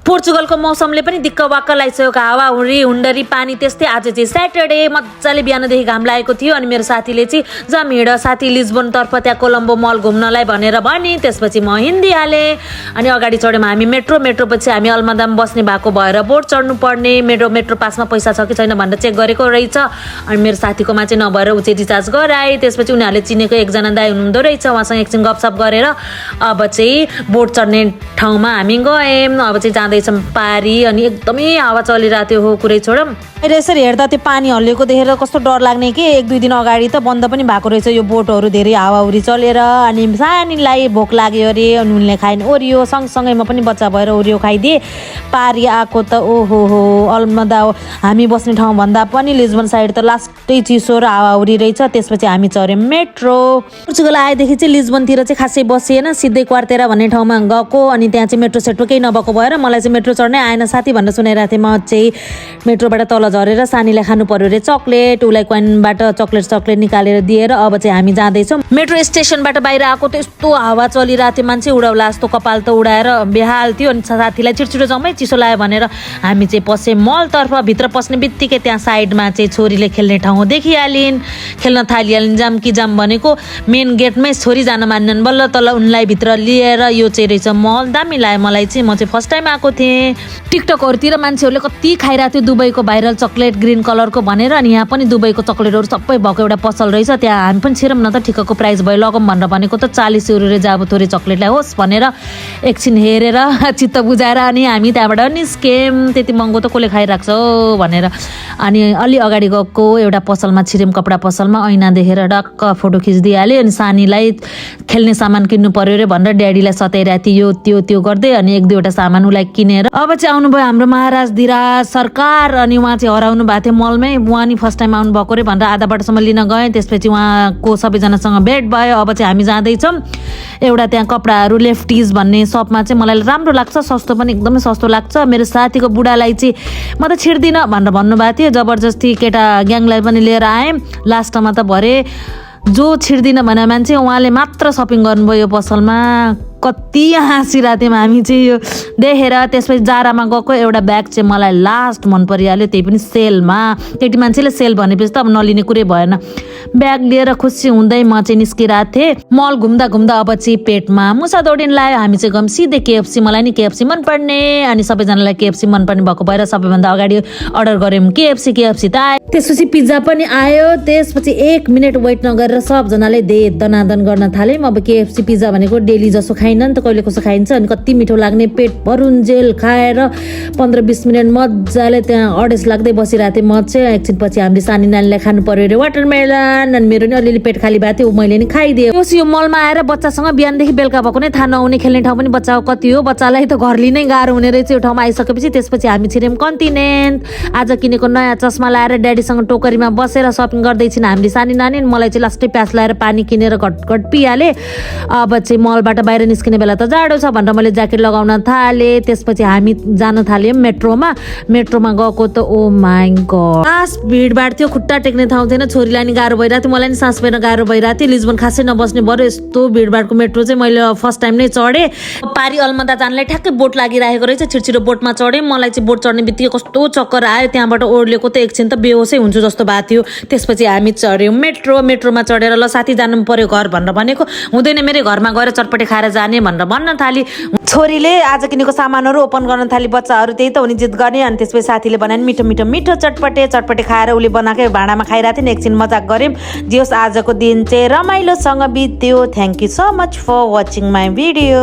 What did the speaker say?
पोर्चुगलको मौसमले पनि दिक्क वाक्क लगाइसक्यो। हावाहुरी हुन्डरी पानी त्यस्तै। आज चाहिँ स्याटरडे मजाले बिहानदेखि घाम लागेको थियो अनि मेरो साथीले चाहिँ जाम हिँड साथी लिस्बनतर्फ त्यहाँ कोलम्बो मल घुम्नलाई भनेर भनी। त्यसपछि म हिँडिहालेँ अनि अगाडि चढ्यौँ हामी मेट्रो पछि हामी अल्मादाम बस्ने भएको भएर बोट चढ्नु पर्ने। मेट्रो पासमा पैसा छ कि छैन भनेर चेक गरेको रहेछ अनि मेरो साथीकोमा चाहिँ नभएर ऊ चाहिँ रिचार्ज गराए। त्यसपछि उनीहरूले चिनेको एकजना दाइ हुनुहुँदो रहेछ, उहाँसँग एकछिन गफसप गरेर अब चाहिँ बोट चढ्ने ठाउँमा हामी गयौँ। अब चाहिँ जाँदैछौँ पारी अनि एकदमै हावा चलिरहेको थियो। हो कुरै छोडौँ, अहिले यसरी हेर्दा त्यो पानी हल्लिएको देखेर कस्तो डर लाग्ने कि 1-2 दिन अगाडि त बन्द पनि भएको रहेछ यो बोटहरू, धेरै हावाहुरी चलेर। अनि सानीलाई भोक लाग्यो अरे अनि उनले खाइन ओरियो, सँगसँगै म पनि बच्चा भएर ओरियो खाइदिएँ। पारी आएको त ओहो हो अल्मदा हामी बस्ने ठाउँभन्दा पनि लिस्बन साइड त लास्टै चिसो र हावाहुरी रहेछ। त्यसपछि हामी चढ्यौँ मेट्रो। पोर्चुगल आएदेखि चाहिँ लिस्बनतिर चाहिँ खासै बसिएन, सिधै क्वार्तेरा भन्ने ठाउँमा गएको अनि त्यहाँ चाहिँ मेट्रो सेट्रो केही नभएको भएर मलाई चाहिँ मेट्रो चढ्नै आएन साथी भनेर सुनाइरहेको थिएँ। म चाहिँ मेट्रोबाट तल झरेर सानीलाई खानु पर्यो अरे चक्लेट, उसलाई क्वाइनबाट चक्लेट निकालेर दिएर अब चाहिँ हामी जाँदैछौँ। मेट्रो स्टेसनबाट बाहिर आएको त यस्तो हावा चलिरहेको थियो, मान्छे उडाउला जस्तो कपाल त उडाएर बेहाल थियो। अनि साथीलाई छिटो जाउँ है चिसो लाग्यो भनेर हामी चाहिँ पस्यौँ मलतर्फ। भित्र पस्ने बित्तिकै त्यहाँ साइडमा चाहिँ छोरीले खेल्ने ठाउँ देखिहालिन्, खेल्न थालिहालिन्। जाम कि जाम भनेको मेन गेटमै छोरी जान मान्नन्, बल्ल तल उनलाई भित्र लिएर यो चाहिँ रहेछ मल। दामी लाग्यो मलाई चाहिँ, म चाहिँ फर्स्ट टाइम आएको थिएँ। टिकटकहरूतिर मान्छेहरूले कति खाइरहेको थियो दुबईको भाइरल चक्लेट ग्रिन कलरको भनेर, अनि यहाँ पनि दुबईको चक्लेटहरू सबै भएको एउटा पसल रहेछ। त्यहाँ हामी पनि छिरौँ न त, ठिक्कको प्राइस भयो लगौँ भनेर भनेको त 40 युरो रे जाबो थोरै चक्लेटलाई होस् भनेर एकछिन हेरेर चित्त बुझाएर अनि हामी त्यहाँबाट निस्क्यौँ। त्यति महँगो त कसले खाइरहेको छ भनेर अनि अलि अगाडि गएको एउटा पसलमा छिर्यौँ, कपडा पसलमा। ऐना देखेर डक्क फोटो खिचिदिइहालेँ अनि सानीलाई खेल्ने सामान किन्नु पर्यो अरे भनेर ड्याडीलाई सताइरहेको थियो यो त्यो गर्दै अनि 1-2वटा सामान उसलाई किनेर अब चाहिँ आउनुभयो हाम्रो महाराज धिराज सरकार। अनि उहाँ चाहिँ हराउनु भएको थियो मलमै, उहाँ नि फर्स्ट टाइम आउनु भएको अरे भनेर आधा बाटोसम्म लिन गएँ। त्यसपछि उहाँको सबैजनासँग भेट भयो। अब चाहिँ हामी जाँदैछौँ एउटा त्यहाँ कपडाहरू लेफ्टिज भन्ने सपमा चाहिँ मलाई राम्रो लाग्छ, सस्तो पनि एकदमै सस्तो लाग्छ। मेरो साथीको बुढालाई चाहिँ म त छिर्दिनँ भनेर भन्नुभएको थियो, जबरजस्ती केटा ग्याङलाई पनि लिएर आएँ। लास्टमा त भरे जो छिर्दिनँ भने मान्छे उहाँले मात्र सपिङ गर्नुभयो यो पसलमा। कति हाँसिरहेको थियौँ हामी चाहिँ यो देखेर। त्यसपछि जारामा गएको एउटा ब्याग चाहिँ मलाई लास्ट मन परिहाल्यो, त्यही पनि सेलमा। केटी मान्छेले सेल भनेपछि त अब नलिने कुरै भएन। ब्याग लिएर खुसी हुँदै म चाहिँ निस्किरहेको थिएँ। मल घुम्दा अब चाहिँ पेटमा मुसा दौडिन लाग्यो। हामी चाहिँ गयौँ सिधै केएफसी, मलाई नि केएफसी मनपर्ने अनि सबैजनालाई केएफसी मनपर्ने भएको भएर सबैभन्दा अगाडि अर्डर गऱ्यौँ केएफसी त आयो। त्यसपछि पिज्जा पनि आयो। त्यसपछि 1 मिनट वेट नगरेर सबजनाले दनादन गर्न थाल्यौँ। अब केएफसी पिज्जा भनेको डेली जसो खाइन नि त, कहिले कसो खाइन्छ अनि कति मिठो लाग्ने। पेट भरुन्जेल खाएर 15-20 मिनट मजाले त्यहाँ अडेस लाग्दै बसिरहेको थिएँ। म चाहिँ एकछिन पछि हामीले सानी नानीलाई खानु पर्यो अरे वाटरमेलन अनि मेरो नि अलिअलि पेट खाली भएको थियो, मैले नि खाइदिएँ। यो मलमा आएर बच्चासँग बिहानदेखि बेलुका भएको नै थाहा नहुने, खेल्ने ठाउँ पनि बच्चाको कति हो, बच्चालाई त घर लिनै गाह्रो हुने रहेछ यो ठाउँमा आइसकेपछि। त्यसपछि हामी छिर्यौँ कन्टिनेन्ट। आज किनेको नयाँ चस्मा लाएर ड्याडीसँग टोकरीमा बसेर सपिङ गर्दैछिन् हामीले सानी नानी। मलाई चाहिँ लास्टै प्यास लाएर पानी किनेर घटघट पिइहालेँ। अब चाहिँ मलबाट बाहिर निस्किने बेला त जाडो छ भनेर मैले ज्याकेट लगाउन थालेँ। त्यसपछि हामी जान थाल्यौँ मेट्रोमा गएको त ओ माई गड खास भिडभाड थियो, खुट्टा टेक्ने ठाउँ थिएन। छोरीलाई नि गाह्रो भइरहेको थियो, मलाई नि सास फेर्न गाह्रो भइरहेको थियो। लिस्बन खासै नबस्ने भएर यस्तो भिडभाडको मेट्रो चाहिँ मैले फर्स्ट टाइम नै चढेँ। पारी अल्मदा जानलाई ठ्याक्कै बोट लागिरहेको रहेछ, छिटो बोटमा चढेँ। मलाई चाहिँ बोट चढ्ने बित्तिकै कस्तो चक्कर आयो, त्यहाँबाट ओर्लेको त एकछिन त बेहोसै हुन्छु जस्तो भएको थियो। त्यसपछि हामी चढ्यौँ मेट्रोमा चढेर ल साथी जानु पर्यो घर भनेर भनेको, हुँदैन मेरो घरमा गएर चटपटे खाएर जाने भनेर भन्न थाली। छोरीले आज किनेको सामानहरू ओपन गर्न थाली, बच्चाहरू त्यही त हुने जिद गर्ने। अनि त्यसपछि साथीले बनायो मिठो चटपटे खाएर उसले बनाएकै भाँडामा खाइरहेको थिएँ। एकछिन मजाक गऱ्यौँ। जे होस् आजको दिन चाहिँ रमाइलोसँग बित्यो। Thank you so much for watching my video.